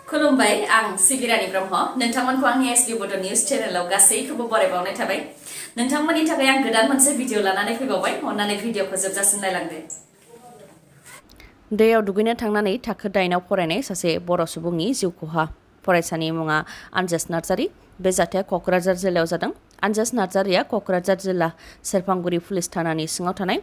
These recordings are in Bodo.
खुलुमबाय आं सिबिरानि ब्रह्म नोंथांमोनखौ आंनि एसबि बड' निउज चेनेलाव गासैखौबो बरायबावनाय थाबाय नोंथांमोननि थाखाय आं गोदान मोनसे भिडिअ लानानै फैबावबाय अन्नानै भिडिअखौ जोबजासिम नायलांदो दैयाव दुगैनो थांनानै थाखो 8आव फरायनाय सासे बर' सुबुंनि जिउ खहा फरायसानि मुङा आनजास नार्जारी बे जाथाया क'क्राझार जिल्लायाव जादों आनजास नार्जारीया क'क्राझार जिल्ला सेरफांगुरि पुलिस थानानि सिङाव थानाय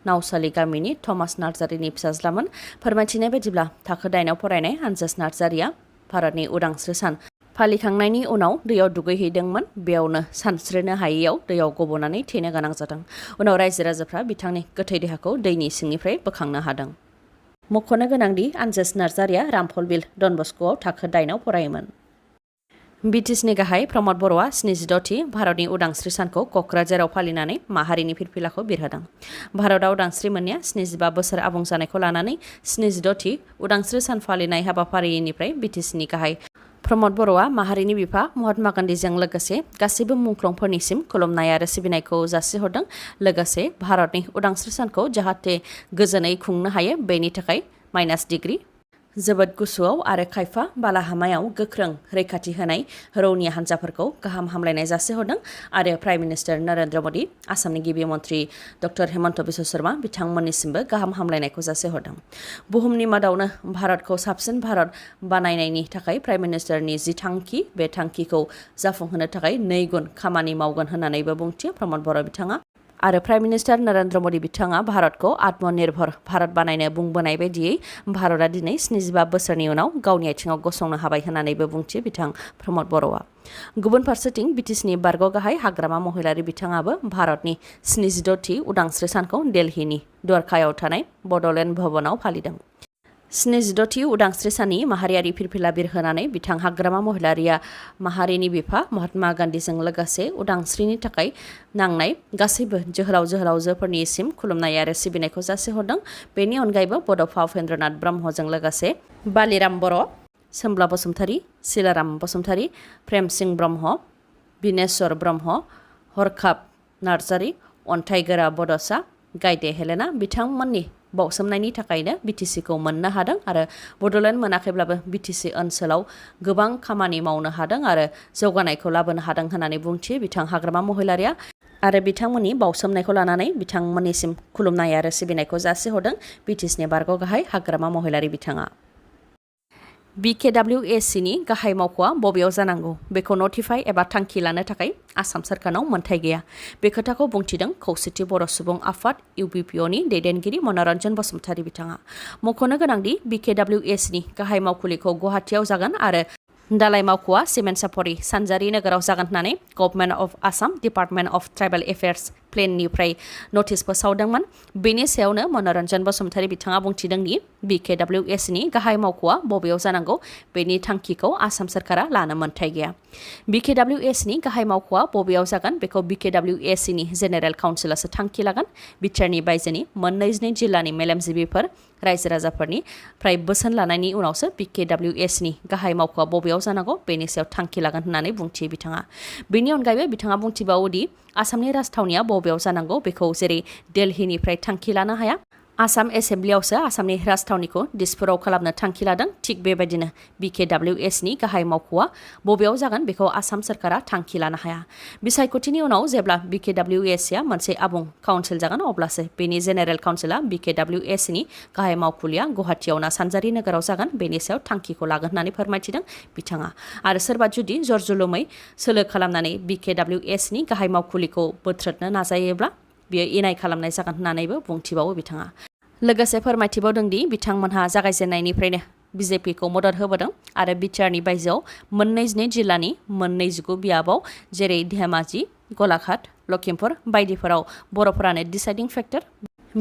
नावसालि गामिनि थमास नार्जारीनि फिसाज्लामोन फोरमायथिनाय बायदिब्ला थाखो 8आव फरायनाय आनजास नार्जारीया भारतनि उदांस्रि सान फालिखांनायनि उनाव दैयाव दुगैहैदोंमोन बेयावनो सानस्रिनो हायैयाव दैयाव गबनानै थैनो गोनां जादों उनाव रायजो राजाफ्रा बिथांनि गोथै देहाखौ दैनि सिंनिफ्राय बोखांनो हादों मख'नो गोनांदि आनजास नार्जारीया रामफलबिल डन बस्क'आव थाखो 8आव फरायोमोन बिटिसिनि गाहाय प्रमद बर'आ 76थि भारतनि उदांस्रि सानखौ क'क्राझाराव फालिनानै माहारिनि फिरफिलाखौ बिरहोदों भारतआव उदांस्रि मोननाया 75 बोसोर आबुं जानायखौ लानानै 76थि उदांस्रि सान फालिनाय हाबाफारिनिफ्राय बिटिसिनि गाहाय प्रमद बर'आ माहारिनि बिफा महात्मा गान्धीजों लोगोसे गासैबो मुंख्लंफोरनिसिम खुलुमनाय आरो सिबिनायखौ जासिहरदों लोगोसे भारतनि उदांस्रि सानखौ जाहाथे गोजोनै खुंनो हायो बेनि थाखाय -डिग्री जोबोद गुसुआव आरो खायफा बालाहामायाव गोख्रों रैखाथि होनाय रौनिया हान्जाफोरखौ गाहाम हामलायनाय जासिहरदों आरो प्राइम मिनिस्टार नरेन्द्र मदि आसामनि गिबि मन्त्रि डक्टर हेमन्त बिश्व शर्मा बिथांमोननिसिमबो गाहाम हामलायनायखौ जासिहरदों बुहुमनि मादावनो भारतखौ साबसिन भारत बानायनायनि थाखाय प्राइम मिनिस्टारनि जि थांखि बे थांखिखौ जाफुंहोनो थाखाय 2 गुन खामानि मावगोन होननानैबो बुंथियो प्रमद बर' बिथाङा आरो प्राइम मिनिस्टार नरेन्द्र मदि बिथाङा भारतखौ आत्मनिर्भर भारत बानायनो बुंबोनाय बायदियै भारतआ दिनै 75 बोसोरनि उनाव गावनि आथिङाव गसंनो हाबाय होननानैबो बुंथियो बिथां प्रमद बर'आ गुबुन फारसेथिं बिटिसिनि बारग' गाहाय हाग्रामा महिलारि बिथाङाबो भारतनि 76थि उदांस्रि सानखौ दिल्लीनि द्वारकायाव थानाय बड'लेण्ड भवनाव फालिदों 76थि उदांस्रि साननि माहारियारि फिरफिला बिरहोनानै बिथां हाग्रामा महिलारिया माहारिनि बिफा महात्मा गान्धीजों लोगोसे उदांस्रिनि थाखाय नांनाय गासैबो जोहोलाव जोहोलावजोफोरनिसिम खुलुमनाय आरो सिबिनायखौ जासिहरदों बेनि अनगायैबो बड'फा उपेन्द्रनाथ ब्रह्मजों लोगोसे बालिराम बर' सोमब्ला बसुमतारी सिलाराम बसुमतारी प्रेम सिंह ब्रह्म बिनेश्वर ब्रह्म हरखाब नार्जारी अन्थाइगोरा बड'सा गायदे हेलेना बिथांमोननि बावसोमनायनि थाखायनो बिटिसिखौ मोननो हादों आरो बड'लेण्ड मोनाखैब्लाबो बिटिसि ओनसोलाव गोबां खामानि मावनो हादों आरो जौगानायखौ लाबोनो हादों होननानै बुंथियो बिथां हाग्रामा महिलारिया आरो बिथांमोननि बावसोमनायखौ लानानै बिथांमोननिसिम खुलुमनाय आरो सिबिनायखौ जासिहरदों बिटिसिनि बारग' गाहाय हाग्रामा महिलारि बिथाङा BKWACनि गाहाय मावख'आ बबेयाव जानांगौ बेखौ नटिफाइ एबा थांखि लानो थाखाय आसाम सोरखारनाव मोन्थाइ गैया बे खोथाखौ बुंथिदों खौसेथि बर' सुबुं आफाद UBPOनि दैदेनगिरि मनरन्जन बसुमतारी बिथाङा मख'नो गोनांदि BKWACनि गाहाय मावखुलिखौ गुवाहाटीआव जागोन आरो दालाय मावख'आ सिमेन्सापरि सानजारि नोगोराव जागोन होननानै government of Assam department of tribal affairs प्लेननिफ्राय नटिस फोसावदोंमोन बेनि सायावनो मनरन्जन बसुमतारी बिथाङा बुंथिदों दि BKWACनि गाहाय मावख'आ बबेयाव जानांगौ बेनि थांखिखौ आसाम सोरखारा लानो मोन्थाइ गैया BKWACनि गाहाय मावख'आ बबेयाव जागोन बेखौ BKWACनि जेनेरेल काउन्सिलासो थांखि लागोन बिटिआरनि बायजोनि 22 जिल्लानि मेलेमजिबिफोर रायजो राजाफोरनिफ्राय बोसोन लानायनि उनावसो BKWACनि गाहाय मावख'आ बबेयाव जानांगौ बेनि सायाव थांखि लागोन होननानै बुंथियो बिथाङा बेनि अनगायैबो बिथाङा बुंथिबावो दि आसामनि राजथावनिया बबेयाव जानांगौ बेखौ जेरै दिल्लीनिफ्राय थांखि लानो हाया आसाम एसेम्ब्लियावसो आसामनि राजथावनिखौ दिसपुराव खालामनो थांखि लादों थिग बेबायदिनो BKWACनि गाहाय मावख'आ बबेयाव जागोन बेखौ आसाम सोरखारा थांखि लानो हाया बिसायख'थिनि उनाव जेब्ला BKWACआ मोनसे आबुं काउन्सिल जागोन अब्लासो बेनि जेनेरेल काउन्सिला BKWACनि गाहाय मावखुलिया गुवाहाटीआवना सानजारि नोगोराव जागोन बेनि सायाव थांखिखौ लागोन होननानै फोरमायथिदों बिथाङा आरो सोरबा जुदि जरजुलुमै सोलो खालामनानै BKWACनि गाहाय मावखुलिखौ बोथ्रोदनो नाजायोब्ला बियो इनाय खालामनाय जागोन होननानैबो बुंथिबावो बिथाङा लोगोसे फोरमायथिबावदों दि बिथांमोनहा जागायजेननायनिफ्रायनो BJPखौ मदद होबोदों आरो बिटिआरनि बायजोआव 22 जिल्लानि 29 बियाबाव जेरै धेमाजि गलाघाट लखिमपुर बायदिफोराव बर'फोरानो डिसाइडिं फेक्टर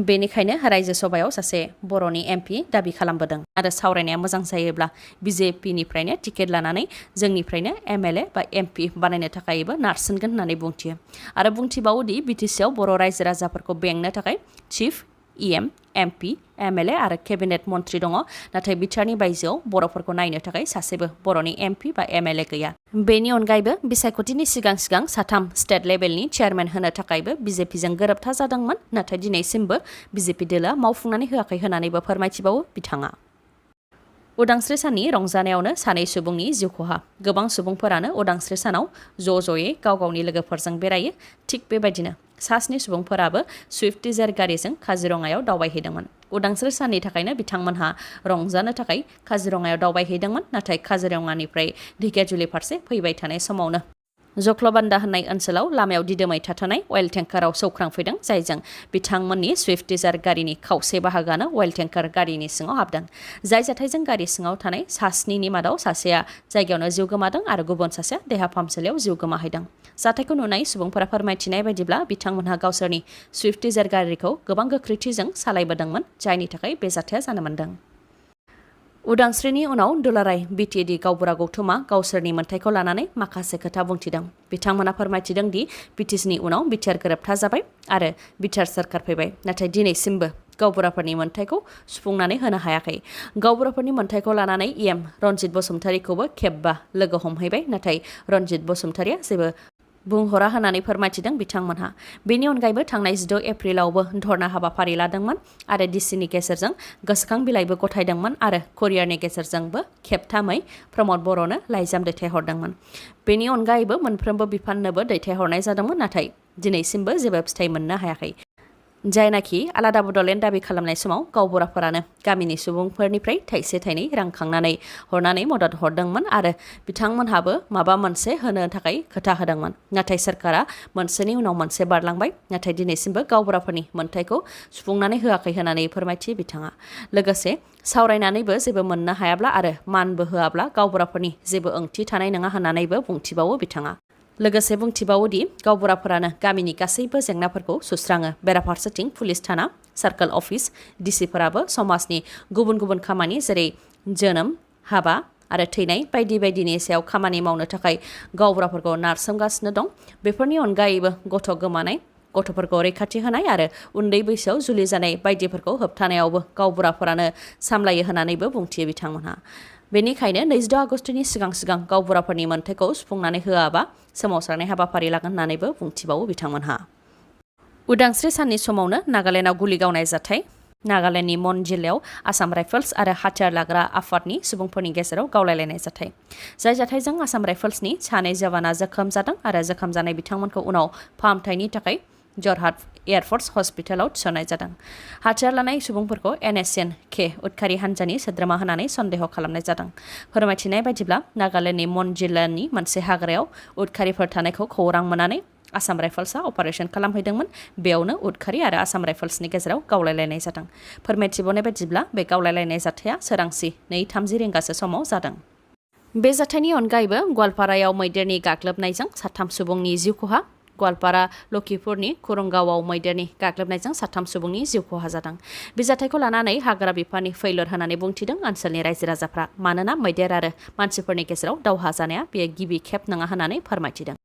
बेनिखायनो रायजो सभायाव सासे बर'नि MP दाबि खालामबोदों आरो सावरायनाया मोजां जायोब्ला BJPनिफ्रायनो टिकेट लानानै जोंनिफ्रायनो MLA बा MP बानायनो थाखायबो नारसिनगोन होननानै बुंथियो आरो बुंथिबावो दि बिटिसिआव बर' रायजो राजाफोरखौ बेंनो थाखाय चिफ EM MP MLA आरो केबिनेट मन्त्रि दङ नाथाय बिटिआरनि बायजोआव बर'फोरखौ नायनो थाखाय सासेबो बर'नि MP बा MLA गैया बेनि अनगायैबो बिसायख'थिनि सिगां साथाम स्टेट लेभेलनि चेयारमेन होनो थाखायबो BJPजों गोरोबथा जादोंमोन नाथाय दिनैसिमबो BJP दोला मावफुंनानै होआखै होननानैबो फोरमायथिबावो बिथाङा उदांस्रि साननि रंजानायावनो सानै सुबुंनि जिउ खहा गोबां सुबुंफोरानो उदांस्रि सानाव ज'ज'यै गाव गावनि लोगोफोरजों बेरायो थिग बेबायदिनो सास्नि सुबुंफोराबो स्विफ्ट डिजायर गारिजों काजिरङायाव दावबायहैदोंमोन उदांस्रि साननि थाखायनो बिथांमोनहा रंजानो थाखाय काजिरङायाव दावबायहैदोंमोन नाथाय काजिरङानिफ्राय ढेकियाजुलि फारसे फैबाय थानाय समावनो जख्लबान्दा होननाय ओनसोलाव लामायाव दिदोमै थाथानाय अइल टेंकाराव सौख्रांफैदों जायजों बिथांमोननि स्विफ्ट डिजायर गारिनि खावसे बाहागोआनो अइल टेंकार गारिनि सिङाव हाबदों जाय जाथायजों गारि सिङाव थानाय सास्निनि मादाव सासेया जायगायावनो जिउ गोमादों आरो गुबुन सासेया देहा फाहामसालियाव जिउ गोमाहैदों जाथायखौ नुनाय सुबुंफोरा फोरमायथिनाय बायदिब्ला बिथांमोनहा गावसोरनि स्विफ्ट डिजायर गारिखौ गोबां गोख्रैथिजों सालायबोदोंमोन जायनि थाखाय बे जाथाया जानो मोन्दों उदांस्रिनि उनाव दुलाराय बिटिएडि गावबुरा गौथुमा गावसोरनि मोन्थाइखौ लानानै माखासे खोथा बुंथिदों बिथांमोना फोरमायथिदों दि बिटिसिनि उनाव बिटिआर गोरोबथा जाबाय आरो बिटिआर सोरखार फैबाय नाथाय दिनैसिमबो गावबुराफोरनि मोन्थाइखौ सुफुंनानै होनो हायाखै गावबुराफोरनि मोन्थाइखौ लानानै इएम रनजित बसुमतारीखौबो खेबबा लोगो हमहैबाय नाथाय रनजित बसुमतारीया जेबो बुंहरा होननानै फोरमायथिदों बिथांमोनहा बेनि अनगायैबो थांनाय 16 एप्रिलावबो धर्ना हाबाफारि लादोंमोन आरो डिसिनि गेजेरजों गोसोखां बिलाइबो गथायदोंमोन आरो कुरियारनि गेजेरजोंबो खेबथामै प्रमद बर'नो लाइजाम दैथायहरदोंमोन बेनि अनगायैबो मोनफ्रोमबो बिफाननोबो दैथायहरनाय जादोंमोन नाथाय दिनैसिमबो जेबो फिथाइ मोननो हायाखै जायनाखि आलादा बड'लेण्ड दाबि खालामनाय समाव गावबुराफोरानो गामिनि सुबुंफोरनिफ्राय थाइसे थाइनै रां खांनानै हरनानै मदद हरदोंमोन आरो बिथांमोनहाबो माबा मोनसे होनो थाखाय खोथा होदोंमोन नाथाय सोरखारा मोनसेनि उनाव मोनसे बारलांबाय नाथाय दिनैसिमबो गावबुराफोरनि मोन्थाइखौ सुफुंनानै होआखै होननानै फोरमायथि बिथाङा लोगोसे सावरायनानैबो जेबो मोननो हायाब्ला आरो मानबो होआब्ला गावबुराफोरनि जेबो ओंथि थानाय नङा होननानैबो बुंथिबावो बिथाङा लोगोसे बुंथिबावोदि गावबुराफोरानो गामिनि गासैबो जेंनाफोरखौ सुस्राङो बेराफारसेथिं पुलिस थाना सार्कल अफिस डिसिफोराबो समाजनि गुबुन गुबुन खामानि जेरै जोनोम हाबा आरो थैनाय बायदि बायदिनि सायाव खामानि मावनो थाखाय गावबुराफोरखौ नारसोमगासिनो दं बेफोरनि अनगायैबो गथ' गोमानाय गथ'फोरखौ रैखाथि होनाय आरो उन्दै बैसोआव जुलि जानाय बायदिफोरखौ होबथानायावबो गावबुराफोरानो सामलायो होननानैबो बुंथियो बिथांमोनहा बेनिखायनो 26 आगस्टनि सिगां गावबुराफोरनि मोन्थाइखौ सुफुंनानै होआबा सोमावसारनाय हाबाफारि लागोन होननानैबो बुंथिबावो बिथांमोनहा उदांस्रि साननि समावनो नागालेण्डआव गुलि गावनाय जाथाय नागालेण्डनि मन जिल्लायाव आसाम राइफल्स आरो हाथियार लाग्रा आफादनि सुबुंफोरनि गेजेराव गावलायलायनाय जाथाय जाय जाथायजों आसाम राइफल्सनि सानै जवाना जोखोम जादों आरो जोखोम जानाय बिथांमोनखौ उनाव फाहामथायनि थाखाय जरहाट एयारफोर्स हस्पिटालाव थिसननाय जादों हाथियार लानाय सुबुंफोरखौ एनएसएन के उदखारि हान्जानि सोद्रोमा होनानै सन्देह खालामनाय जादों फोरमायथिनाय बायदिब्ला नागालेण्डनि मन जिल्लानि मोनसे हाग्रायाव उदखारिफोर थानायखौ खौरां मोननानै आसाम राइफल्सआ अपारेशन खालामहैदोंमोन बेयावनो उदखारि आरो आसाम राइफल्सनि गेजेराव गावलायलायनाय जादों फोरमायथिबावनाय बायदिब्ला बे गावलायलायनाय जाथाया सोरांसि 2:30 रिंगासो समाव जादों बे जाथायनि अनगायैबो गवालपारायाव मैदेरनि गाग्लोबनायजों 3 सुबुंनि जिउ खहा गवालपारा लखिपुरनि खुरं गावआव मैदेरनि गाग्लोबनायजों 3 सुबुंनि जिउ खहा जादों बे जाथायखौ लानानै हाग्रा बिफाननि फैलर होननानै बुंथिदों ओनसोलनि रायजो राजाफ्रा मानोना मैदेर आरो मानसिफोरनि गेजेराव दावहा जानाया बेयो गिबि खेब नङा होननानै फोरमायथिदों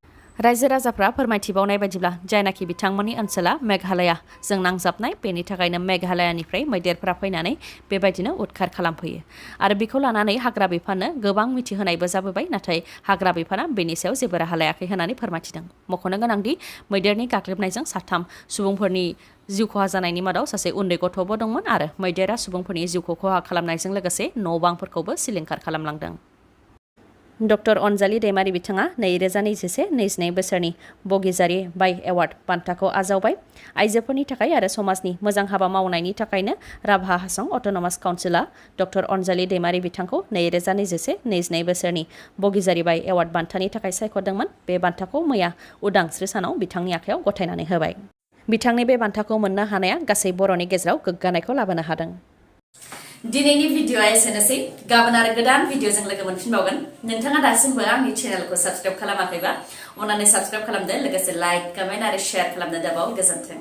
रायजो राजाफ्रा फोरमायथिबावनाय बायदिब्ला जायनाखि बिथांमोननि ओनसोला मेघालया जों नांजाबनाय बेनि थाखायनो मेघालयानिफ्राय मैदेरफोरा फैनानै बेबायदिनो उदखार खालामफैयो आरो बेखौ लानानै हाग्रा बिफाननो गोबां मिथिहोनायबो जाबोबाय नाथाय हाग्रा बिफाना बेनि सायाव जेबो राहा लायाखै होननानै फोरमायथिदों मख'नो गोनांदि मैदेरनि गाग्लोबनायजों 3 सुबुंफोरनि जिउ खहा जानायनि मादाव सासे उन्दै गथ'बो दंमोन आरो मैदेरा सुबुंफोरनि जिउखौ खहा खालामनायजों लोगोसे न' बांफोरखौबो सिलिंखार खालामलांदों डक्टर अनजालि दैमारि बिथाङा 2021-22 बोसोरनि बगिजारि बाय एवार्ड बान्थाखौ आजावबाय आइजोफोरनि थाखाय आरो समाजनि मोजां हाबा मावनायनि थाखायनो राभा हासं अट'नमास काउन्सिलआ डक्टर अनजालि दैमारि बिथांखौ 2021-22 बोसोरनि बगिजारि बाय एवार्ड बान्थानि थाखाय सायख'दोंमोन बे बान्थाखौ मैया उदांस्रि सानाव बिथांनि आखायाव गथायनानै होबाय बिथांनि बे बान्थाखौ मोननो हानाया गासै बर'नि गेजेराव गोग्गानायखौ लाबोनो हादों दिनैनि भिडिअआ एसेनोसै गाबोन आरो गोदान भिडिअजों लोगो मोनफिनबावगोन नोंथाङा दासिमबो आंनि चेनेलखौ साबस्क्राइब खालामाखैबा अन्नानै साबस्क्राइब खालामदो लोगोसे लाइक कमेन्ट आरो शेयार खालामनो दाबाव गोजोन्थों